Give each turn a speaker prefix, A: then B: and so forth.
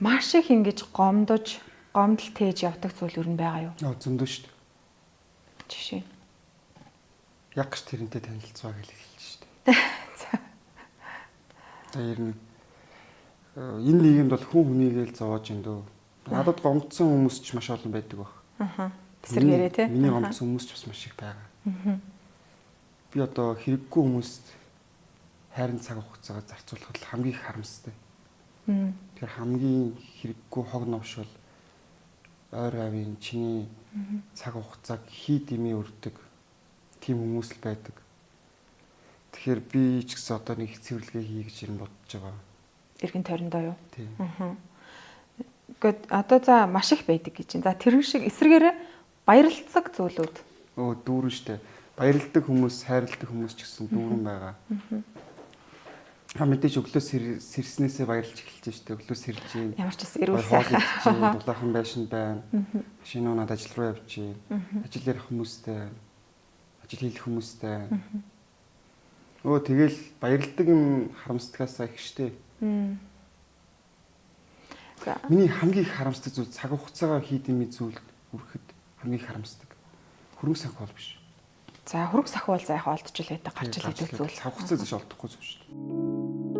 A: Маш их ингэж гомдож, гомдол тээж явдаг зүйл юу байгаа юу?
B: Оо, зөндөө шүү дээ.
A: Жишээ.
B: Яг ч тэрнтэй танилцваа гэж хэлж шүү дээ.
A: За.
B: За, ер нь энэ нийгэмд бол хүн хүнийгээ л зовоож юм дөө. Надад гомдсон хүмүүс ч маш олон байдаг баг.
A: Аха. Тэсэргээрээ тий.
B: Миний гомдсон хүмүүс ч бас маш их байгаа. Би одоо хэрэггүй хүмүүст хайрын цаг хугацаагаа зарцуулахад л хамгийн их харамстай. Тэгэхээр хамгийн хэрэггүй хог новш бол ойр авийн чиний цаг хугацааг хий дэмий өрдөг тийм хүмүүс л байдаг. Тэгэхээр би ч гэсэн одоо нэг цэвэрлэгээ хий гэж юм бодож байгаа.
A: Эргэн тойрондоо юу?
B: Тийм.
A: Гэхдээ одоо за маш их байдаг гэж. За, тэрэн шиг эсрэгээрээ баярлцдаг зүйлүүд.
B: Өө, дүүрэн штэ. Баярладаг хүмүүс, хайрладаг хүмүүс ч гэсэн дүүрэн байгаа. Ха, мэдээж өглөө сэрснээсээ баярлж эхэлж штэ. Өглөө сэрж гин.
A: Ямар ч гэсэн эрүүл
B: хоол
A: сайхан.
B: идэж гин, дулаахан байшин байна. Машин унаад ажил руу явж гин. Ажил ярих хүмүүстэй, ажил хийх хүмүүстэй. Өө, тэгэл баярладаг юм харамсдгаасаа их штэ.
A: За.
B: Миний хамгийн их харамсдаг зүйл цаг хугацаагаа хий дэмий зүйлд хүрэхэд хамгийн их харамсдаг. Хөрөнгө санхүү бол биш.
A: За, хөрөнгө санхүү бол за яг олдож л байдаг, гарч л байдаг зүйл.
B: Цаг хугацаа зэш олдохгүй зүйл шүү дээ.